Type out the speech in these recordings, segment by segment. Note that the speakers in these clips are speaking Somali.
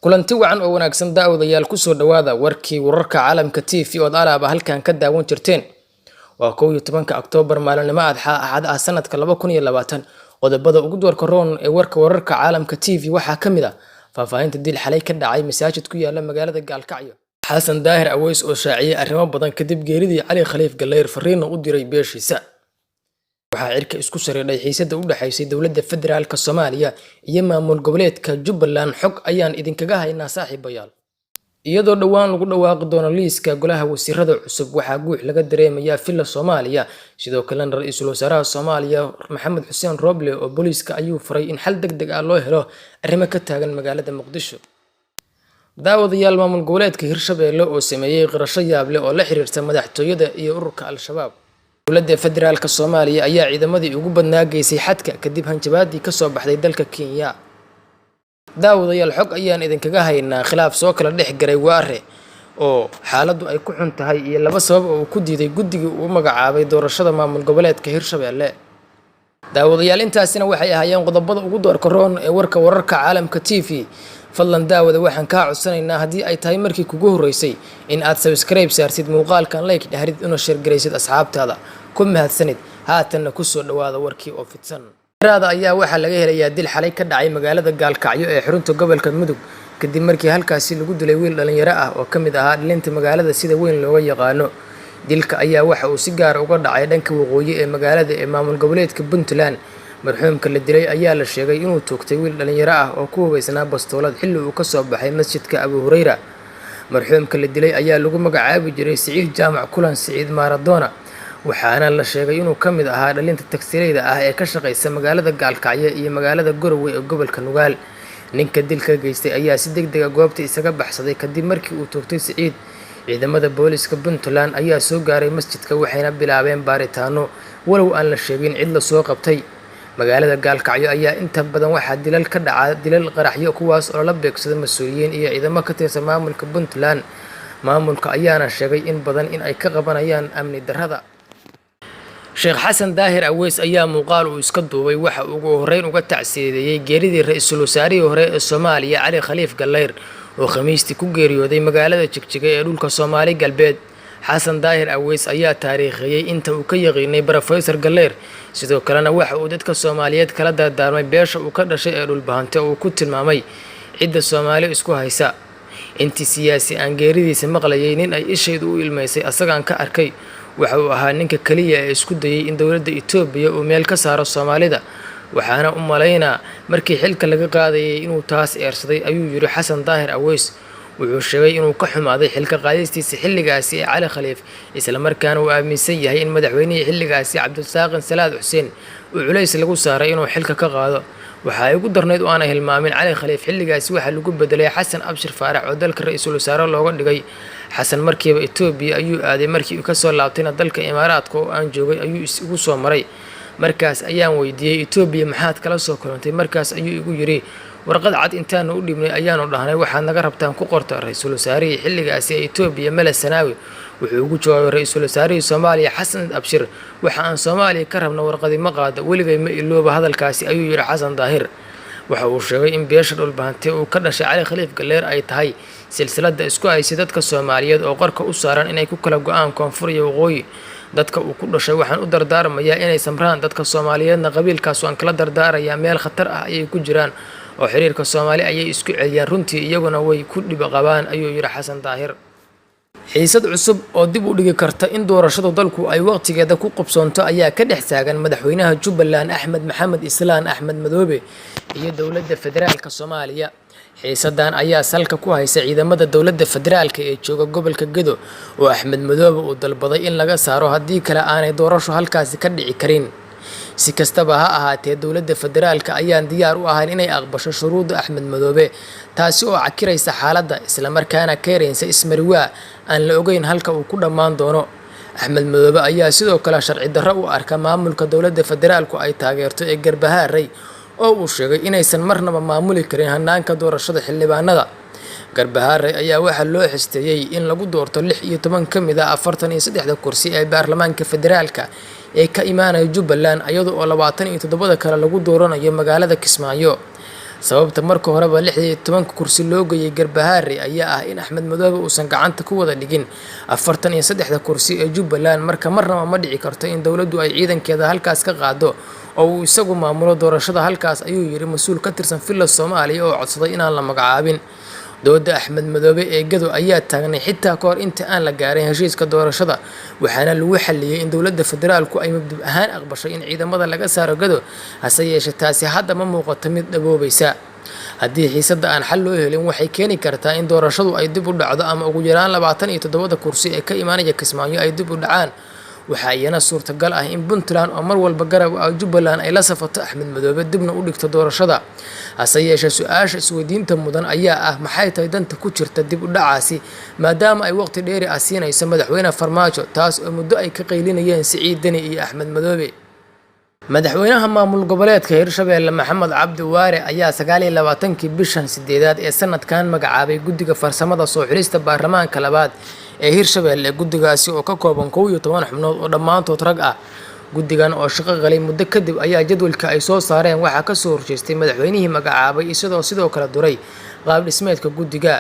Kulanti wacan oo wanaagsan, daawadayaal. Kusoo dhawaada warkii wararka caalamka TV ood alaaba halkan ka daawan jirteen. Waa 11-ka Oktoobar, maalinimo adxa Axad ah, sanadka 2020. Qodobada ugu doorka roon ee warka wararka caalamka TV waxaa ka mid ah faahfaahinta dil xalay ka dhacay masaajid ku yaala magaalada Gaalkacyo, Xasan Daahir Aweys oo shaaciyey arrimo badan kadib geeridii Cali Khaliif Galeyr, fariinna u diray beeshiisa. Waxaa cirka isku sareedhay xiisada u dhexaysay dowladda federaalka Soomaaliya iyo maamul goboleedka Jubbaland. Xog ayaan idinkaga haynaa, saaxiibayaal. Iyadoo dhowaan lagu dhawaaqi doono liiska golaha wasiirada cusub, waxaa guux laga dareemayaa Villa Soomaaliya. Sidoo kalena, ra-iisul wasaaraha Soomaaliya Maxamed Xuseen Roble oo booliiska ayuu furay in xal deg deg ah loo helo arrimo ka taagan magaalada Muqdisho. Daawadayaal, maamul goboleedka Hirshabeelle oo sameeyey qirasho yaab leh oo la xiriirta madaxtooyada iyo ururka Al-Shabaab. Dowladda federaalka Soomaaliya ayaa ciidamadii ugu badnaa geysay xadka kadib hanjabaadii kasoo baxday dalka Kenya. Daawadayaal, xog ayaan idinkaga haynaa khilaaf soo kala dhex garay Waare oo xaaladdu ay ku xun tahay iyo laba sabab oo uu ku diiday guddigii uu magacaabay doorashada maamul goboleedka Hirshabeelle. Daawadayaal, intaasina waxay ahaayeen qodobada ugu doorka roon ee warka wararka caalamka TV. Fadlan daawada, waxaan kaa codsanaynaa, haddii ay tahay markii kugu horreysay, in aad subscribe saartid muuqaalkan, like dhahrid, una share garaysid asxaabtaada. Ku mahadsanid. Haatanna kusoo dhawaada warkii oo fidsan. Raada ayaa waxaa laga helayaa dil xalay ka dhacay magaalada Gaalkacyo ee xarunta gobolka Mudug, kadib markii halkaasi lagu dilay wiil dhalinyaro ah oo ka mid ahaa dhalinta magaalada sida weyn looga yaqaano. Dilka ayaa waxa uu si gaar uga dhacay dhanka waqooyi ee magaalada ee maamul goboleedka Puntland. Marxuumka la dilay ayaa la sheegay inuu toogtay wiil dhalinyaro ah oo ku hubeysnaa bastoolad xilli uu kasoo baxay masjidka Abu Hureyra. Marxuumka la dilay ayaa lagu magacaabi jiray Siciid Jaamac Kulan, Siciid Maradona, waxaana la sheegay inuu ka mid ahaa dhalinta tagsileyda ah ee ka shaqeysa magaalada Gaalkacyo iyo magaalada Garowe ee gobolka Nugaal. Ninka dilka geystay ayaa si deg deg ah goobta isaga baxsaday kadib markii uu toogtay Siciid. Ciidamada booliiska Puntland ayaa soo gaaray masjidka, waxayna bilaabeen baaritaano, walow aan la sheegin cid lasoo qabtay. Magaalada Gaalkacyo ayaa inta badan waxaa dilal ka dhaca, dilal, qaraxyo, kuwaas oo lala beegsado mas-uuliyiin iyo ciidamo ka tirsan maamulka Puntland. Maamulka ayaana sheegay in badan in ay ka qabanayaan amni darrada. Sheekh Xasan Daahir Aweys ayaa muuqaal uu iska duubay waxa ugu horreyn uga tacsiyadeeyey geeridii ra-iisul wasaarihii hore ee Soomaaliya Cali Khaliif Galeyr oo Khamiistii ku geeriyooday magaalada Jigjiga ee dhulka Soomaali Galbeed. Xasan Daahir Aweys ayaa taariikheeyey inta uu ka yaqiinay Brofesor Galeyr. Sidoo kalena waxa uu dadka Soomaaliyeed kala dardaarmay beesha uu ka dhashay ee Dhulbahante oo uu ku tilmaamay cidda Soomaali isku haysa. "Intii siyaasi aan geeridiisa maqlayay, nin ay ishaydu u ilmeysay asagaan ka arkay. Waxa uu ahaa ninka kaliya ee isku dayay in dowladda Itoobiya uu meel ka saaro Soomaalida, waxaana u malaynaa markii xilka laga qaadayay inuu taas eersaday," ayuu yiri Xasan Daahir Aweys. Wuxuu sheegay inuu ka xumaaday xilka qaadistiisa xilligaasi ee Cali Khaliif, islamarkaana uu aaminsan yahay in madaxweynihii xilligaasi, Cabdisaaqin Salaad Xuseen, uu culays lagu saaray inuu xilka ka qaado. "Waxaa igu darnayd oo aanay hilmaamin, Cali Khaliif xilligaasi waxaa lagu bedelay Xasan Abshir Faarax oo dalka ra-iisul wasaare looga dhigay. Xasan markiiba Itoobiya ayuu aaday. Markii uu kasoo laabtayna dalka Imaaraadka oo aan joogay ayuu igu soo maray. Markaas ayaan weydiiyey, 'Itoobiya maxaad kala soo kulantay?' Markaas ayuu igu yidhi, 'Warqad cad intaanu u dhibnay ayaanu dhahnay, waxaad naga rabtaan ku qorta.' Ra-iisul wasaarihii xilligaasi ee Itoobiya, Meles Sanaawi, wuxuu ugu jawaabay ra-iisul wasaarihii Soomaaliya Xasan Abshir, 'Waxa aan Soomaaliya ka rabno warqadi ma qaado.' Weligay ma ilooba hadalkaasi," ayuu yidhi Xasan Daahir. Waxa uu sheegay in beesha Dhulbahante uu ka dhashay Cali Khaliif Galeyr ay tahay silsiladda isku haysay dadka Soomaaliyeed oo qarka u saaran inay ku kala go-aan koonfur iyo waqooyi. "Dadka uu ku dhashay waxaan u dardaarmayaa inay samraan. Dadka Soomaaliyeedna qabiilkaas waan kala dardaarayaa. Meel khatar ah ayay ku jiraan oo xiriirka Soomaali ayay isku celiyaan runtii, iyaguna way ku dhib qabaan," ayuu yidhi Xasan Daahir. Xiisad cusub oo dib u dhigi karta in doorashadu dalku ay waqtigeeda ku qabsoonto ayaa ka dhex taagan madaxweynaha Jubbaland Axmed Maxamed Islaan, Axmed Madoobe, iyo dowladda federaalka Soomaaliya. Xiisadan ayaa salka ku haysa ciidamada dowladda federaalka ee jooga gobolka Gedo oo Axmed Madoobe uu dalbaday in laga saaro, haddii kale aanay doorasho halkaasi ka dhici karin. Si kastaba ha ahaatee, dowladda federaalka ayaan diyaar u ahayn inay aqbasho shuruudda Axmed Madoobe, taasi oo cakiraysa xaaladda, islamarkaana keenaysa ismariwaa aan la ogeyn halka uu ku dhammaan doono. Axmed Madoobe ayaa sidoo kale sharci darro u arka maamulka dowladda federaalku ay taageerto ee Garbahaarey, oo uu sheegay inaysan marnaba maamuli karin hanaanka doorashada xildhibaanada. Garbahaarey ayaa waxaa loo xisteeyey in lagu doorto 16 ka mid ah 43-da kursi ee baarlamaanka federaalka ee ka imaanaya Jubbaland, iyada oo 27-da kale lagu dooranayo magaalada Kismaayo. Sababta marka horeba 16-ka kursi loo geeyay Garbaharey ayaa ah in Axmed Madoobe uusan gacanta ku wada dhigin 43-da kursi ee Jubbaland. Marka marnaba ma dhici karto in dowladdu ay ciidankeeda halkaas ka qaado oo uu isagu maamulo doorashada halkaas, ayuu yiri mas-uul ka tirsan Villa Soomaaliya oo codsaday inaan la magacaabin. Dooda Axmed Madoobe ee Gedo ayaa taagnay xitaa kahor inta aan la gaarin heshiiska doorashada, waxaana lagu xalliyay in dowladda federaalku ay mabda' ahaan aqbashay in ciidamada laga saaro Gedo. Hase yeeshee, taasi hadda ma muuqato mid dhaboobaysa. Haddii xiisadda aan xal loo helin, waxay keeni kartaa in doorashadu ay dib u dhacdo ama ugu yaraan 27-da kursi ee ka imaanaya Kismaayo ay dib u dhacaan. Waxaa iyana suurtagal ah in Puntland oo mar walba garab u ah Jubbaland ay la safato Axmed Madoobe, dibna u dhigto doorashada. Hase yeeshee, su-aasha isweydiinta mudan ayaa ah: maxay tahay danta ku jirta dib u dhacaasi, maadaama ay waqti dheeri ah siinayso Madaxweyne Farmaajo, taas oo muddo ay ka qaylinayeen Siciid Deni iyo Axmed Madoobe? Madaxweynaha maamul goboleedka Hirshabelle Maxamed Cabdi Waare ayaa 29-kii bishan sideedaad ee sanadkan magacaabay guddiga farsamada soo xulista baarlamaanka labaad ee Hirshabelle. Guddigaasi oo ka kooban 11 xubnood oo dhammaantood rag ah. Guddigan oo shaqo galay muddo kadib ayaa jadwalka ay soo saareen waxaa kasoo horjeestay madaxweynihii magacaabay, isagoo sidoo kale duray qaab dhismeedka guddiga.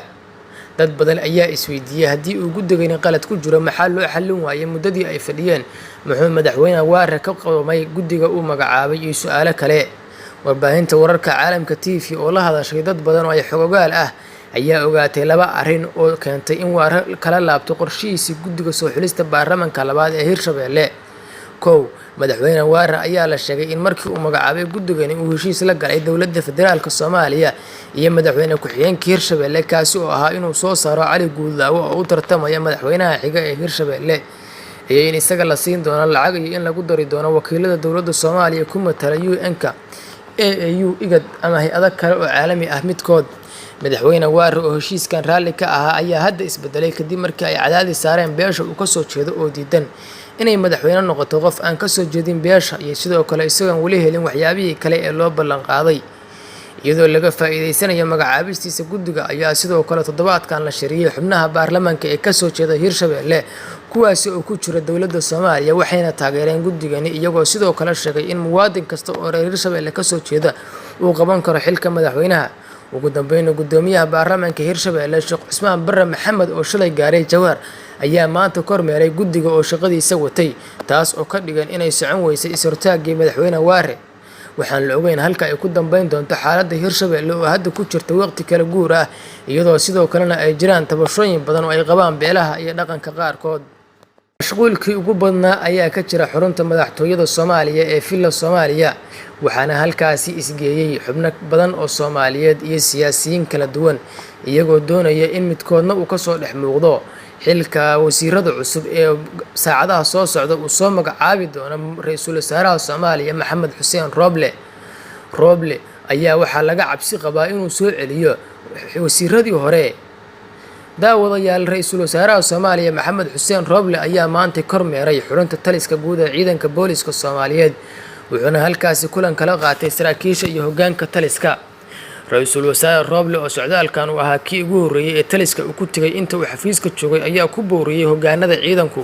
Dad badan ayaa isweydiiyey: haddii uu guddigani qalad ku jiro, maxaa loo xallin waayay muddadii ay fadhiyeen? Muxuu Madaxweyne Waare ka qoomay guddiga uu magacaabay? Iyo su-aalo kale. Warbaahinta Wararka Caalamka TV oo la hadashay dad badan oo ay xogogaal ah ayaa ogaatay laba arrin oo keentay in Waare kala laabto qorshihiisii guddiga soo xulista baarlamaanka labaad ee Hirshabelle. Kow, Madaxweyne Waare ayaa la sheegay in markii uu magacaabay guddigani uu heshiis la galay dowladda federaalka Soomaaliya iyo madaxweyne ku-xigeenka Hirshabelle, kaasi oo ahaa inuu soo saaro Cali Guudlaawe oo u tartamaya madaxweynaha xiga ee Hirshabelle, iyo in isaga la siin doono lacag iyo in lagu dari doono wakiilada dowladda Soomaaliya ku matala UN-ka, AAU, IGAD ama hay-ado kale oo caalami ah midkood. Madaxweyne Waare oo heshiiskan raalli ka ahaa ayaa hadda isbedelay kadib markii ay cadaadis saareen beesha uu kasoo jeedo oo diidan inay madaxweyne noqoto qof aan kasoo jeedin beesha, iyo sidoo kale isagoon weli helin waxyaabihii kale ee loo ballan qaaday. Iyadoo laga faa'iideysanayo magacaabistiisa guddiga ayaa sidoo kale toddobaadkan la shiriyey xubnaha baarlamaanka ee kasoo jeeda Hirshabelle, kuwaasi oo ku jira dowladda Soomaaliya, waxayna taageereen guddigani, iyagoo sidoo kale sheegay in muwaadin kasta oo reer Hirshabelle kasoo jeeda uu qaban karo xilka madaxweynaha. Ugu dambeynna, guddoomiyaha baarlamaanka Hirshabelle Sheekh Cusmaan Barre Maxamed oo shalay gaaray Jowhar ayaa maanta kormeeray guddiga oo shaqadiisa watay, taas oo ka dhigan inay socon weysay is-hortaaggii Madaxweyne Waare. Waxaan la ogeyn halka ay ku dambeyn doonto xaaladda Hirshabelle oo hadda ku jirta waqti kala guur ah, iyadoo sidoo kalena ay jiraan tabashooyin badan oo ay qabaan beelaha iyo dhaqanka qaarkood. Mashquulkii ugu badnaa ayaa ka jira xarunta madaxtooyada Soomaaliya ee Villa Soomaaliya, waxaana halkaasi isgeeyay xubno badan oo Soomaaliyeed iyo siyaasiyiin kala duwan, iyagoo doonaya in midkoodna uu kasoo dhex muuqdo xilka wasiirada cusub ee saacadaha soo socda uu soo magacaabi doono Ra-iisul Wasaaraha Soomaaliya Maxamed Xuseen Rooble. Rooble ayaa waxaa laga cabsi qabaa inuu soo celiyo wasiiradii hore. Daawadayaal, Ra-iisul Wasaaraha Soomaaliya Maxamed Xuseen Rooble ayaa maantay kormeeray xarunta taliska guud ee ciidanka booliska Soomaaliyeed, wuxuuna halkaasi kulan kala qaatay saraakiisha iyo hoggaanka taliska. Ra-iisul Wasaare Rooble oo socdaalkan uu ahaa kii ugu horreeyey ee taliska uu ku tegay inta uu xafiiska joogay ayaa ku booriyey hoggaanada ciidanku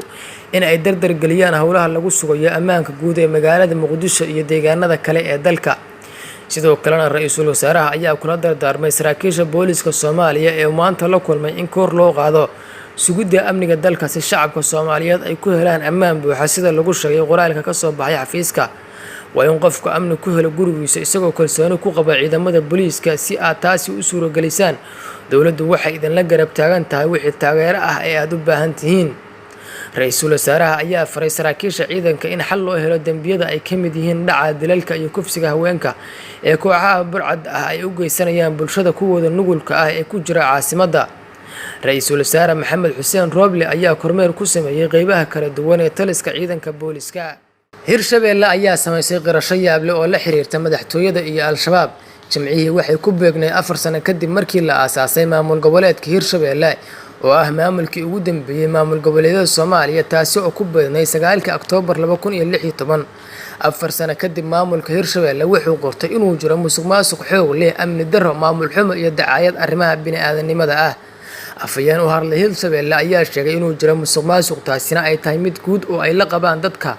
in ay dardar geliyaan howlaha lagu sugayo ammaanka guud ee magaalada Muqdisho iyo deegaanada kale ee dalka. Sidoo kalena, Ra-iisul Wasaaraha ayaa kula dardaarmay saraakiisha booliska Soomaaliya ee maanta la kulmay in kor loo qaado sugidda amniga dalka, si shacabka Soomaaliyeed ay ku helaan ammaan buuxa. Sida lagu sheegay qoraalka kasoo baxay xafiiska, waa in qofku amni ku helo gurigiisa isagoo kalsooni ku qaba ciidamada booliiska. Si aad taasi u suuragelisaan, dowladdu waxay idinla garab taagan tahay wixii taageero ah ee aada u baahan tihiin. Ra-iisul Wasaaraha ayaa faray saraakiisha ciidanka in xal loo helo dembiyada ay ka mid yihiin dhaca, dilalka iyo kufsiga haweenka ee kooxaha burcad ah ay u geysanayaan bulshada kuwooda nugulka ah ee ku jira caasimadda. Ra-iisul Wasaare Maxamed Xuseen Rooble ayaa kormeer ku sameeyey qeybaha kala duwan ee taliska ciidanka booliska. Hirshabelle ayaa samaysay qirasho yaable oo la xiriirta madaxtooyada iyo Al-Shabaab. Jimcihii waxay ku beegnay 4 sano kadib markii la aasaasay maamul goboleedka Hirshabelle, oo ah maamulkii ugu dambeeyey maamul goboleedyada Soomaaliya, taasi oo ku beegnay 9-ka Oktoobar 2016. 4 sano kadib, maamulka Hirshabelle wuxuu qortay inuu jiro musuq maasuq xoog leh, amni darro, maamul xumo iyo dacaayad arrimaha bini-aadanimada ah. Afhayeen u hadlay Hirshabelle ayaa sheegay inuu jiro musuq maasuq, taasina ay tahay mid guud oo ay la qabaan dadka.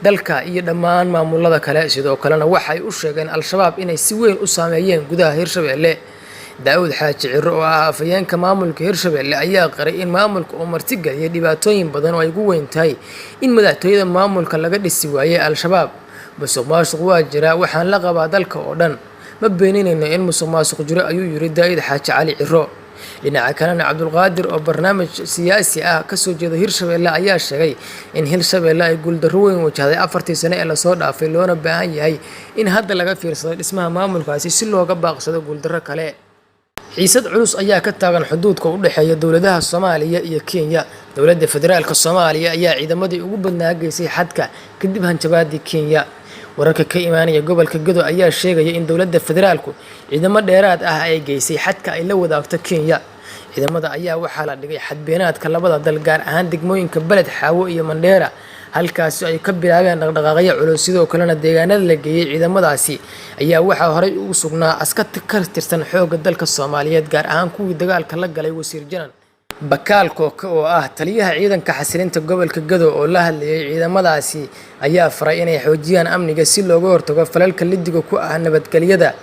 Dalka iyo dhammaan maamulada kale. Sidoo kalena waxay u sheegeen Al-Shabaab inay si weyn u saameeyeen gudaha Hirshabelle. Daawud Xaaji Ciro oo ah afhayeenka maamulka Hirshabelle ayaa qiray in maamulka uu martigeliyay dhibaatooyin badan oo ay ugu weyn tahay in madaxtooyada maamulka laga dhisi waayay Al-Shabaab. "Musuq maasuq waa jiraa, waxaan la qabaa dalka oo dhan, ma beeninayno in musuq maasuq jiro," ayuu yiri Daa'id Xaaji Cali Ciro. Dhinaca kalena, Cabdulqaadir oo barnaamij siyaasi ah kasoo jeeda Hirshabelle ayaa sheegay in Hirshabelle ay guuldarro weyn wajahday 4-tii sano ee lasoo dhaafay, loona baahan yahay in hadda laga fiirsado dhismaha maamulkaasi si looga baaqsado guuldarro kale. Xiisad culus ayaa ka taagan xuduudka u dhexeeya dowladaha Soomaaliya iyo Kenya. Dowladda Federaalka Soomaaliya ayaa ciidamadii ugu badnaa geysay xadka kadib hanjabaadii Kenya. Wararka ka imaanaya gobolka Gedo ayaa sheegaya in dowladda federaalku ciidamo dheeraad ah ay geysay xadka ay la wadaagto Kenya. Ciidamada ayaa waxaa la dhigay xadbeenaadka labada dal, gaar ahaan degmooyinka Beled Xaawo iyo Mandheera, halkaasi ay ka bilaabeen dhaqdhaqaaqyo culus. Sidoo kalena, deegaanada la geeyey ciidamadaasi ayaa waxaa horey ugu sugnaa askar ka tirsan xoogga dalka Soomaaliyeed, gaar ahaan kuwii dagaalka la galay Wasiir Janan. Bakaal Kooke oo ah taliyaha ciidanka xasilinta gobolka Gedo oo la hadlayay ciidamadaasi ayaa faray inay xoojiyaan amniga si looga hortago falalka lidiga ku ah nabadgelyada.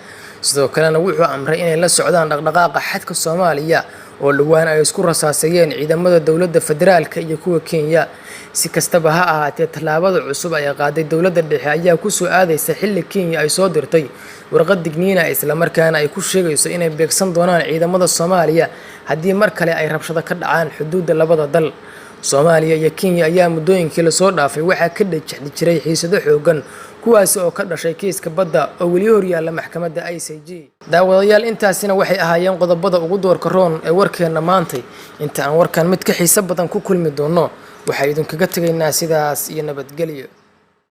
Sidoo kalena wuxuu amray inay la socdaan dhaqdhaqaaqa xadka Soomaaliya oo dhowaan ay isku rasaaseeyeen ciidamada dowladda federaalka iyo kuwa Kenya. Si kastaba ha ahaatee, tallaabada cusub ay qaaday dowladda dhexe ayaa kusoo aadaysa xilli Kenya ay soo dirtay warqad digniina, islamarkaana ay ku sheegayso inay beegsan doonaan ciidamada Soomaaliya haddii mar kale ay rabshado ka dhacaan xuduudda labada dal. Soomaaliya iyo Kenya ayaa muddooyinkii lasoo dhaafay waxaa ka dhex jiray xiisado xoogan, kuwaasi oo ka dhashay kiiska badda oo weli horyaalla maxkamadda ICJ. Daawadayaal, intaasina waxay ahaayeen qodobada ugu doorka roon ee warkeenna maantay. Inta aan warkan mid ka xiiso badan ku kulmi doono, waxaa idinkaga tegaynaa sidaas iyo nabadgelyo.